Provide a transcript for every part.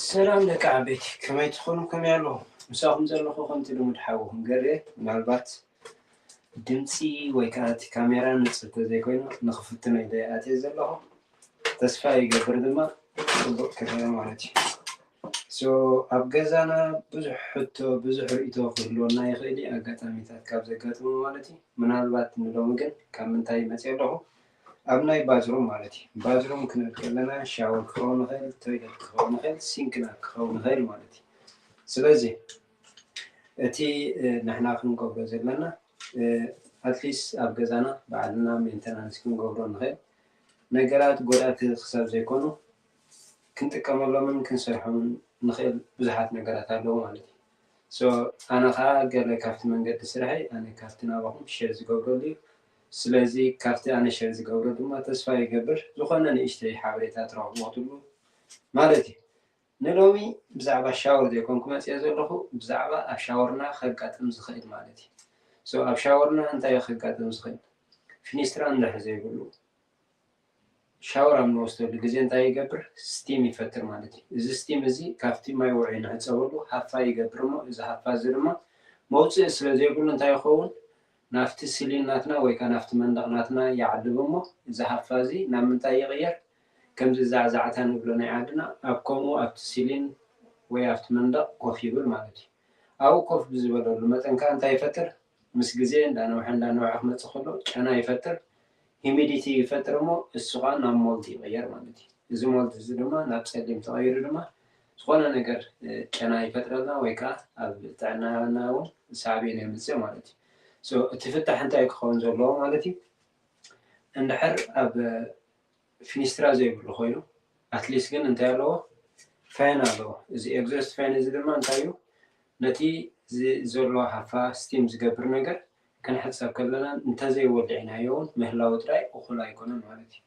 ሰላም ደቂ ዓበይቲ፣ ከመይ ትኾኑ? ከመይ ኣለኹም? ምሳኹም ዘለኹ ከምቲ ልሙድ ሓውኹም ገሬ። ምናልባት ድምፂ ወይ ከዓ እቲ ካሜራ ንፅር ተዘይኮይኑ ንኽፍትኖ ኢለ ኣትየ ዘለኹ። ተስፋ ይገብር ድማ ፅቡቕ ክረአ ማለት እዩ። So ኣብ ገዛና ብዙሕ ሕቶ፣ ብዙሕ ርእይቶ ክህልወና ይኽእል እዩ፣ ኣጋጣሚታት ካብ ዘጋጥሙ ማለት እዩ። ምናልባት ንሎሚ ግን ካብ ምንታይ መፅየ ኣለኹ? ኣብ ናይ ባዝሩም ማለት እዩ። ባዝሩም ክንብል ከለና ሻወር ክኸውን ይኽእል፣ ቶይለት ክኸውን ይኽእል፣ ሲንክና ክኸውን ይኽእል ማለት እዩ። ስለዚ እቲ ንሕና ክንገብሮ ዘለና ኣትሊስት ኣብ ገዛና ባዕልና ሜንተናንስ ክንገብሮ ንኽእል ነገራት ጎዳእቲ ክሳብ ዘይኮኑ ክንጥቀመሎምን ክንሰርሖምን ንኽእል ብዙሓት ነገራት ኣለዉ ማለት እዩ። So ኣነ ከዓ ገለ ካብቲ መንገዲ ስርሐይ ኣነ ካብቲ ናባኹም ሸር ዝገብረሉ እዩ። ስለዚ ካብቲ ኣነ ሸር ዝገብሮ ድማ ተስፋ ይገብር ዝኾነ ንእሽተይ ሓበሬታ ትረኽብዎ ትብሉ ማለት እዩ። ንሎሚ ብዛዕባ ሻወር ዘይኮንኩ መፅየ ዘለኹ፣ ብዛዕባ ኣብ ሻወርና ከጋጥም ዝኽእል ማለት እዩ። So ኣብ ሻወርና እንታይ እዩ ከጋጥም ዝኽእል? ፊኒስትራ እንድሕር ዘይብሉ፣ ሻወር ኣብ ንወስደሉ ግዜ እንታይ ይገብር? ስቲም ይፈጥር ማለት እዩ። እዚ ስቲም እዚ ካብቲ ማይ ውዑይ ንሕፀበሉ ሃፋ ይገብር እሞ፣ እዚ ሃፋ እዚ ድማ መውፅኢ ስለ ዘይብሉ እንታይ ይኸውን? ናብቲ ሲሊን ናትና ወይ ከዓ ናብቲ መንደቕ ናትና ይዓልብ እሞ፣ እዚ ሃፋ እዚ ናብ ምንታይ ይቕየር? ከምዚ ዛዕዛዕታ ንብሎ ናይ ዓድና፣ ኣብ ከምኡ ኣብቲ ሲሊን ወይ ኣብቲ መንደቕ ኮፍ ይብል ማለት እዩ። ኣብኡ ኮፍ ብዝበለሉ መጠን ከዓ እንታይ ይፈጥር? ምስ ግዜ እንዳነውሐ እንዳነውሐ ክመፅእ ከሎ ጨና ይፈጥር፣ ሂሚዲቲ ይፈጥር እሞ እሱ ከዓ ናብ ሞልድ ይቕየር ማለት እዩ። እዚ ሞልድ እዚ ድማ ናብ ፀሊም ተቐይሩ ድማ ዝኾነ ነገር ጨና ይፈጥረልና ወይ ከዓ ኣብ ጥዕናና እውን ሳዕቤን የምፅእ ማለት እዩ። So እቲ ፍታሕ እንታይ ክኸውን ዘለዎ ማለት እዩ? እንድሕር ኣብ ፊኒስትራ ዘይብሉ ኮይኑ ኣትሊስት ግን እንታይ ኣለዎ? ፋን ኣለዎ። እዚ ኤግዞስት ፋን እዚ ድማ እንታይ እዩ? ነቲ ዘሎ ሃፋ ስቲም ዝገብር ነገር ክንሕፀብ ከለና እንተዘይወሊዕናዮ እውን ምህላው ጥራይ እኹል ኣይኮነን ማለት እዩ።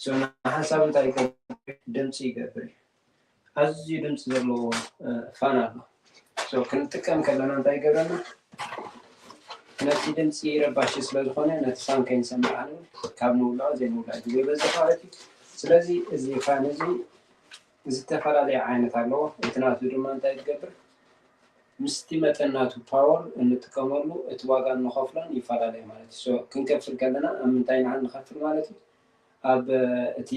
So ንሓንሳብ እንታይ ይገብር? ድምፂ ይገብር እዩ። ኣዝዩ ድምፂ ዘለዎ ፋን ኣሎ። So ክንጥቀም ከለና እንታይ ይገብረና? ነቲ ድምፂ ረባሺ ስለ ዝኾነ ነቲ ፋን ከይንሰምዕ ካብ ንውልዖ ዘይምውላዕ ግዜ ይበዝሕ ማለት እዩ። ስለዚ እዚ ፋን እዚ ዝተፈላለየ ዓይነት ኣለዎ። እቲ ናቱ ድማ እንታይ ትገብር? ምስቲ መጠን ናቱ ፓወር እንጥቀመሉ እቲ ዋጋ እንኸፍሎን ይፈላለዩ ማለት እዩ። So ክንከፍል ከለና ኣብ ምንታይ ኢና ንኸፍል ማለት እዩ? ኣብ እቲ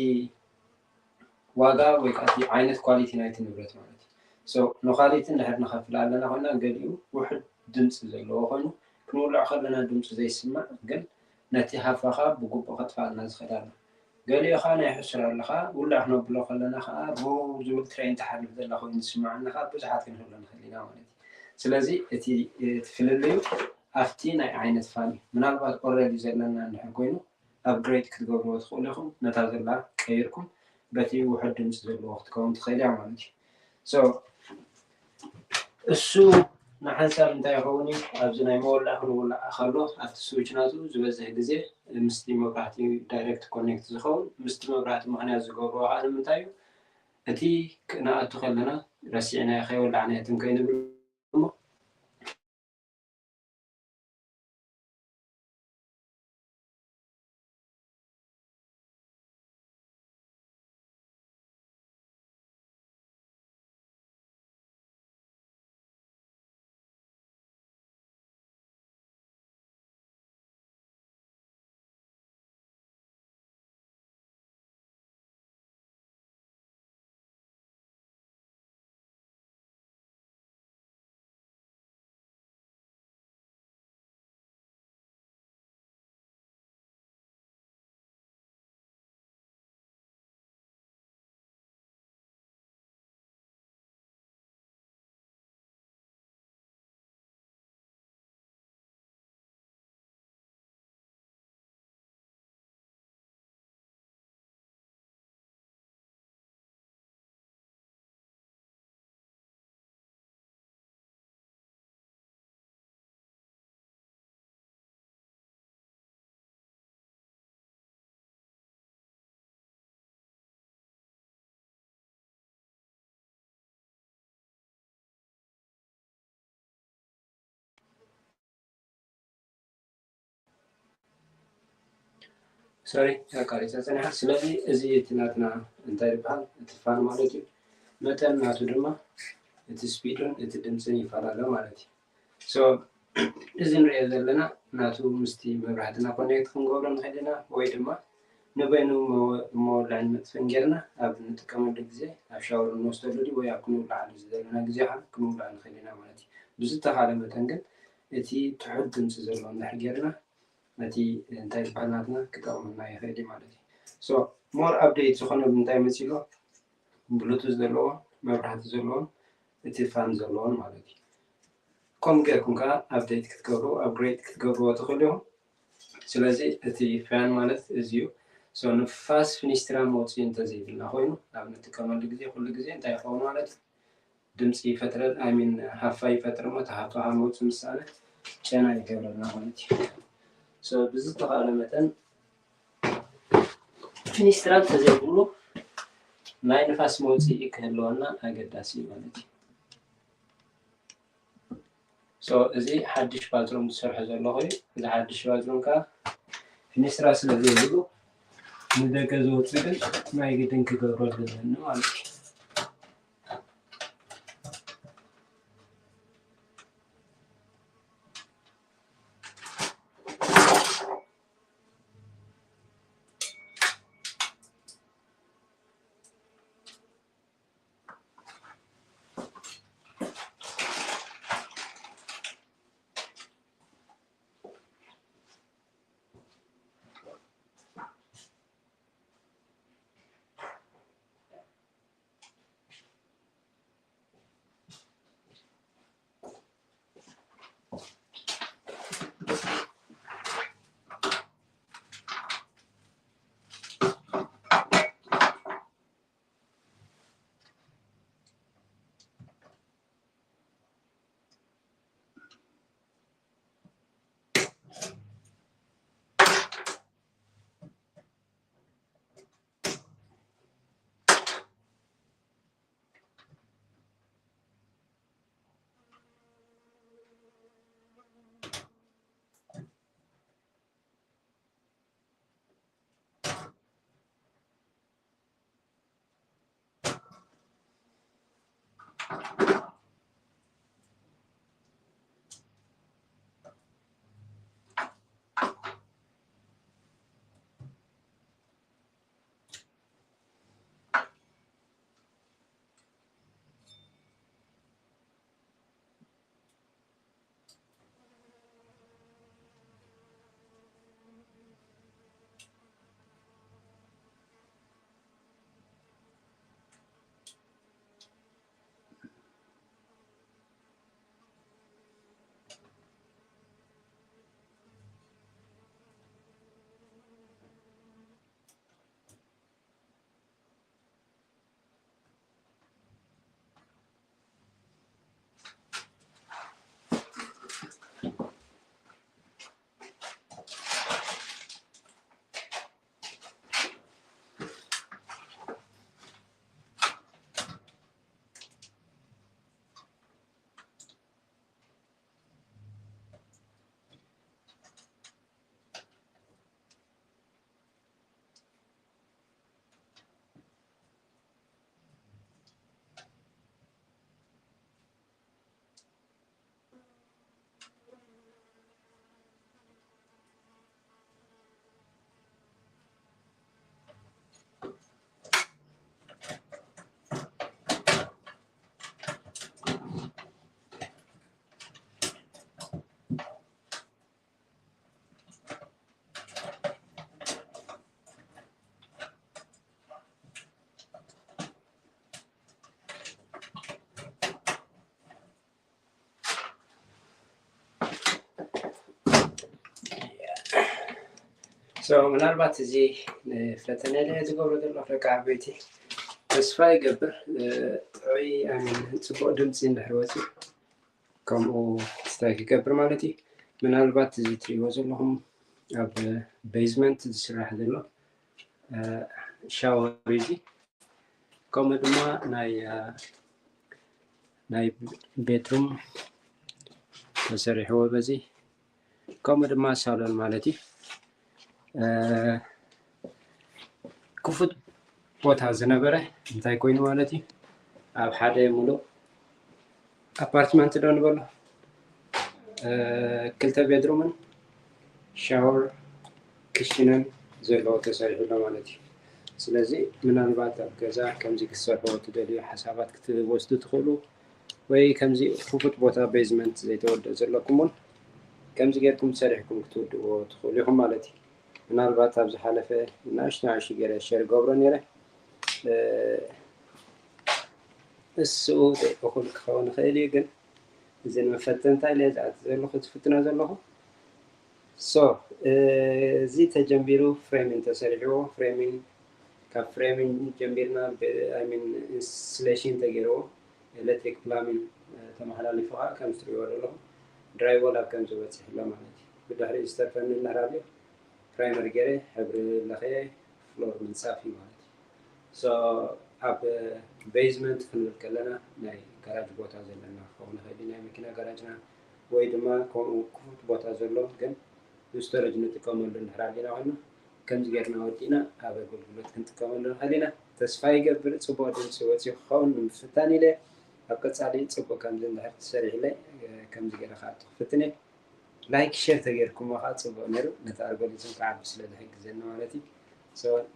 ዋጋ ወይ ከዓ እቲ ዓይነት ኳሊቲ ናይቲ ንብረት ማለት እዩ። So ንኳሊቲ እንድሕር ንኸፍል ኣለና ኮይና ገሊኡ ውሑድ ድምፂ ዘለዎ ኮይኑ ክንውልዖ ከለና ድምፂ ዘይስማዕ ግን ነቲ ሃፋኻ ብግቡእ ከጥፋልና ዝኽእል ኣሎ። ገሊኡ ከዓ ናይ ሕሱር ኣለኻ ውልዕ ክነብሎ ከለና ከዓ ብው ዝብል ትሬን ትሓልፍ ዘላ ኮይኑ ዝስምዓና ከዓ ብዙሓት ክንህሉ ንኽእል ኢና ማለት እዩ። ስለዚ እቲ እቲ ፍልልዩ ኣብቲ ናይ ዓይነት ፋን እዩ። ምናልባት ኦረዲ ዘለና እንድሕር ኮይኑ ኣፕግሬድ ክትገብርዎ ትኽእሉ ኢኹም። ነታ ዘላ ቀይርኩም በቲ ውሑድ ድምፂ ዘለዎ ክትከውን ትኽእል እያ ማለት እዩ። So እሱ ንሓንሳብ እንታይ ይኸውን እዩ? ኣብዚ ናይ መወላዕ ክንውላዕ ከሎ ኣብቲ ስዊች ናቱ ዝበዝሕ ግዜ ምስቲ መብራህቲ ዳይሬክት ኮኔክት ዝኸውን ምስቲ መብራህቲ ምኽንያት ዝገብርዎ ከዓ ንምንታይ እዩ? እቲ ክነኣቱ ከለና ረሲዕናዮ ከይወላዕናዮ ትም ከይንብል እሞ ሶሪ ኣቃሪፀ ፀኒሓ። ስለዚ እዚ እቲ ናትና እንታይ ይበሃል እቲ ፋን ማለት እዩ። መጠን ናቱ ድማ እቲ ስፒዱን እቲ ድምፅን ይፈላለ ማለት እዩ። So እዚ ንሪኦ ዘለና ናቱ ምስቲ መብራህትና ኮኔክት ክንገብሮ ንኽእል ኢና፣ ወይ ድማ ንበይኑ መወ- መወልዕን መጥፍእን ጌርና ኣብ እንጥቀመሉ ግዜ ኣብ ሻወር እንወስደሉ ድዩ ወይ ኣብ ክንውልዓሉ ዘለና ግዜ ከዓ ክንውልዕ ንኽእል ኢና ማለት እዩ። ብዝተኻለ መጠን ግን እቲ ትሑት ድምፂ ዘለዎ እንድሕር ጌርና ነቲ እንታይ ዝበሃል ናትና ክጠቕመና ይኽእል እዩ ማለት እዩ። So more update ዝኾነ እንታይ መፂሎ ብሉቱዝ ዘለዎን መብራህቲ ዘለዎን እቲ ፋን ዘለዎን ማለት እዩ። ከምኡ ጌርኩም ከዓ ኣፕዴት ክትገብሩ ኣፕግሬድ ክትገብርዎ ትኽእሉ ኢኹም። ስለዚ እቲ ፋን ማለት እዚ እዩ። So ንፋስ ፊኒስትራ መውፅኢ እንተዘይብልና ኮይኑ ኣብ ንጥቀመሉ ግዜ ኩሉ ግዜ እንታይ ይኸውን ማለት እዩ? ድምፂ ይፈጥረል ኣይ ሚን ሃፋ ይፈጥር እሞ እቲ ሃፋ ካብ መውፅእ ምሳለ ጨና ይገብረልና ማለት እዩ። So ብዝተኻእለ መጠን ፊኒስትራ እንተዘይብሉ ናይ ንፋስ መውፅኢ ክህልወና ኣገዳሲ እዩ ማለት እዩ። So እዚ ሓድሽ ባዝሩም ዝሰርሖ ዘለኹ እዩ። እዚ ሓድሽ ባዝሩም ከዓ ፊኒስትራ ስለ ዘይብሉ ንደገ ዝወፅእ ግን ናይ ግድን ክገብሮ ኣለኒ ማለት እዩ። So ምናልባት እዚ ፈተነ ለ ዝገብሮ ዘሎ ደቂ ዓበይቲ ተስፋ ይገብር ጥዑይ ኣሚን ፅቡቅ ድምፂ እንድሕር ወፂ ከምኡ ስታይ ክገብር ማለት እዩ። ምናልባት እዚ ትሪእዎ ዘለኹም ኣብ ቤዝመንት ዝስራሕ ዘሎ ሻወር እዚ ከምኡ ድማ ናይ ናይ ቤትሩም ተሰሪሕዎ በዚ ከምኡ ድማ ሳሎን ማለት እዩ። ክፉት ቦታ ዝነበረ እንታይ ኮይኑ ማለት እዩ ኣብ ሓደ ሙሉእ ኣፓርትመንት ዶ ንበሎ ክልተ ቤድሩምን ሻወር ክሽንን ዘለዎ ተሰሪሑ ኣሎ ማለት እዩ። ስለዚ ምናልባት ኣብ ገዛ ከምዚ ክትሰርሑ ትደልዩ ሓሳባት ክትወስዱ ትኽእሉ ወይ ከምዚ ክፉት ቦታ ቤዝመንት ዘይተወደእ ዘለኩም እውን ከምዚ ጌርኩም ሰሪሕኩም ክትውድእዎ ትኽእሉ ኢኹም ማለት እዩ። ምናልባት ኣብ ዝሓለፈ ንኣሽቱ ንኣሽቱ ገይረ ሸር ገብሮ ነይረ። እሱ እኹል ክኸውን ይኽእል እዩ፣ ግን እዚ ንመፈተንታ ኢለ ዝኣት ዘለኹ ዝፍትኖ ዘለኹ። ሶ እዚ ተጀሚሩ ፍሬሚን ተሰሪሕዎ። ፍሬሚን ካብ ፍሬሚን ጀሚርና ኢንስሌሽን ተገይርዎ ኤሌክትሪክ ፕላሚን ተመሓላሊፉ ከዓ ከም ትሪእዎ ዘለኹ ድራይወል ኣብ ከም ዝበፅሕ ኣሎ ማለት እዩ። ብድሕሪ ዝተርፈኒ እንድሕር ኣሎ ፕራይመር ገይረ ሕብሪ ለኸየ ፍሎር ምንፃፍ እዩ ማለት እዩ። ሶ ኣብ ቤዝመንት ክንብል ከለና ናይ ጋራጅ ቦታ ዘለና ክኸውን ይኽእል እዩ፣ ናይ መኪና ጋራጅና ወይ ድማ ከምኡ ክፉት ቦታ ዘሎ ግን ንስቶሬጅ ንጥቀመሉ እንድሕር ኣሊና ኮይና ከምዚ ጌርና ወዲእና ኣብ ኣገልግሎት ክንጥቀመሉ ንኽእል ኢና። ተስፋ ይገብር ፅቡቕ ድምፂ ወፂኡ ክኸውን ንምፍታን ኢለ ኣብ ቀፃሊ ፅቡቕ ከምዚ እንድሕር ተሰሪሕለይ ከምዚ ገይረ ከዓ ክፍትን እየ። ላይክ ሼር ተገይርኩሞ ከዓ ፅቡቕ ነይሩ፣ ነቲ ኣልጎሪዝም ክዓቢ ስለ ዝሕግዘኒ ማለት እዩ።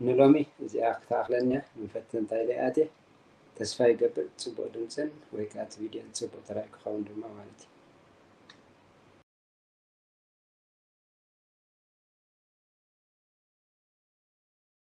ንሎሚ እዚኣ ክትኣኽለኒ እያ። ንፈትን እንታይ ኢለ ኣትየ ተስፋ ይገብር ፅቡቕ ድምፅን ወይ ከዓ እቲ ቪድዮ ፅቡቕ ጥራይ ክኸውን ድማ ማለት እዩ።